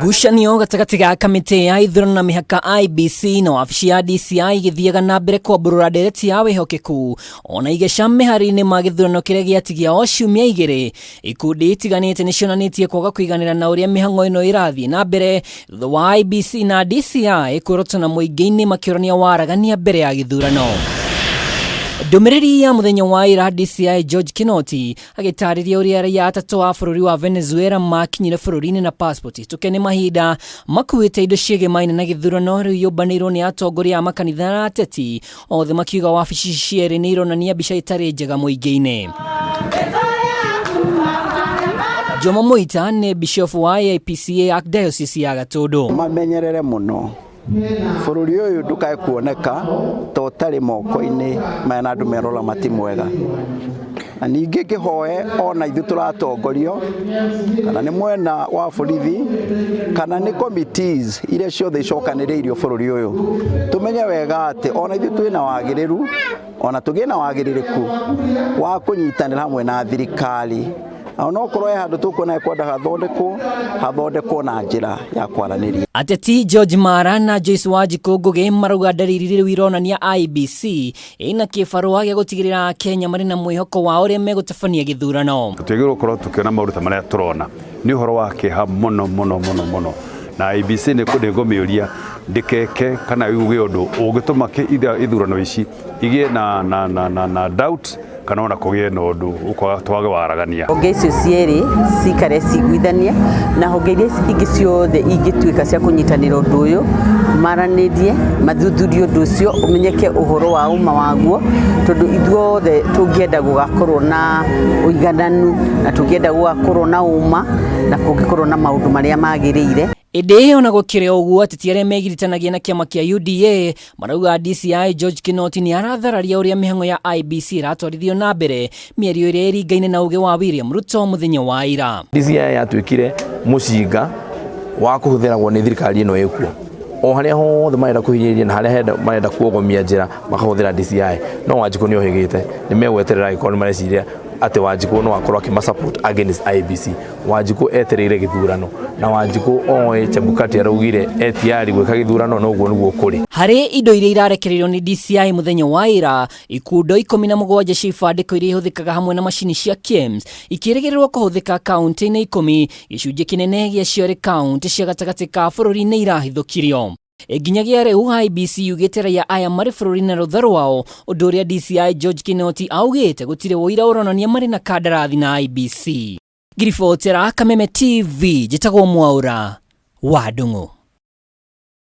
Ngucanio gatagatĩ ga kamĩtĩ ya ithurano na mĩhaka IEBC na wabici ya DCI igĩthiaga na mbere kwambũrũra ndereti ya wĩhokeku ona igeca mĩhari-inĩ ma gĩthurano kĩrĩa gĩatigia o ciumia igĩrĩ. Ikundi itiganĩte nĩ cionanĩtie kwaga kũiganĩra na ũrĩa mĩhang'o ĩno ĩrathiĩ na mbere thutha wa IEBC na DCI kwĩrotana mũingĩ-inĩ makĩorania waragania mbere ya gĩthurano. Ndũmĩrĩri ya mũthenya wa ira DCI George Kinoti agĩtarĩria ũrĩa raia atatũ a bũrũri wa Venezuela makinyire bũrũri-inĩ na passport hĩtũke nĩ mahinda makuĩte indo ciĩgemaine na gĩthurano rĩu yũmbanĩirwo nĩ atongoria a makanitha na ateti othe makiuga wabici ici cierĩ nĩ ironania mbica ĩtarĩ njega mũingĩ-inĩ. Jomo Mũita nĩ bishofu wa AIPCA Archdiocese ya Gatũndũ. Mamenyerere mũno bũrũri ũyũ ndũkae kuoneka ta ũtarĩ moko-inĩ mena andũ mena ũramati mwega. Na ningĩ ngĩhoe ona ithuĩ tũratongorio kana nĩ mwena wa borithi kana nĩ committees iria ciothe icokanĩrĩirio bũrũri ũyũ, tũmenye wega atĩ ona ithuĩ twĩna wagĩrĩru ona tũgĩe na wagĩrĩrĩku wa kũnyitanĩra hamwe na thirikari na onokorwo he handũ tũkuona hekwenda hathondekwo, hathondekwo na njĩra ya kwaranĩria. Ateti George Mara na Joyce Wanjikũ Ngũgĩ marauga ndariri rĩu ironania IEBC ĩna kĩbarũa gĩa gũtigĩrĩra Akenya marĩ na mwĩhoko wa ũrĩa megũtabania gĩthurano. Tũtiagĩrĩirwo gũkorwo tũkĩona maũndũ ta marĩa tũrona. Nĩ ũhoro wa kĩeha mũno mũno mũno mũno. Na IEBC nĩ ngũmĩũria ndĩkeke kana yuge ũndũ ũngĩtũma ithurano ici igĩe na, na, na, na, na doubt kana ona kũgĩe na ũndũ ũkwaga twage waragania. Honge icio cierĩ cikare ciguithanie na honge iria ingĩ ciothe ingĩtuĩka cia kũnyitanĩra ũndũ ũyũ maranĩrie, mathuthurie ũndũ ũcio ũmenyeke ũhoro wa ũma waguo, tondũ ithuothe tũngĩenda gũgakorwo na ũigananu na tũngĩenda gũgakorwo na ũma na kũngĩkorwo na maũndũ marĩa magĩrĩire. Ĩndĩ ona gũkĩrĩ ũguo, ateti arĩa megiritanagia na kĩama kĩa UDA marauga DCI George Kinoti nĩ arathararia ũrĩa mĩhang'o ya IEBC ĩratwarithio na mbere mĩario ĩrĩa ĩringaine na ũgĩ wa William Ruto mũthenya wa ira. DCI yatuĩkire mũcinga wa kũhũthĩragwo nĩ thirikari ĩno ĩkuo o harĩa hothe marenda kũhinyĩrĩria na harĩa marenda kuogomia njĩra makahũthĩra DCI. No Wanjikũ nĩ ohĩgĩte, nĩ megweterera angĩkorwo nĩ mareciria atĩ Wanjikũ no akorwo akĩma support against IEBC. Wanjikũ etereire gĩthurano na Wanjikũ oĩ Chebukati araugire etiari gwĩka gĩthurano na ũguo nĩguo kũrĩ. Harĩ indo iria irarekereirio nĩ DCI mũthenya wa ira, ikundo 17 cia ibandĩko iria ihũthĩkaga hamwe na macini cia KIEMS ikĩrĩgĩrĩrwo kũhũthĩka kaunti-inĩ 10, gĩcunjĩ kĩnene gĩacio arĩ kaunti cia gatagatĩ ka bũrũri nĩ irahithũkirio. Nginyagia rĩu IEBC yugĩte raia aya marĩ bũrũri na rũtha rwao, ũndũ ũrĩa DCI George Kinoti augĩte gũtirĩ ũira ũronania marĩ na kandarathi na IEBC. Ngiribotera Kameme TV, njĩtagwo Mwaũra wa Ndung'u.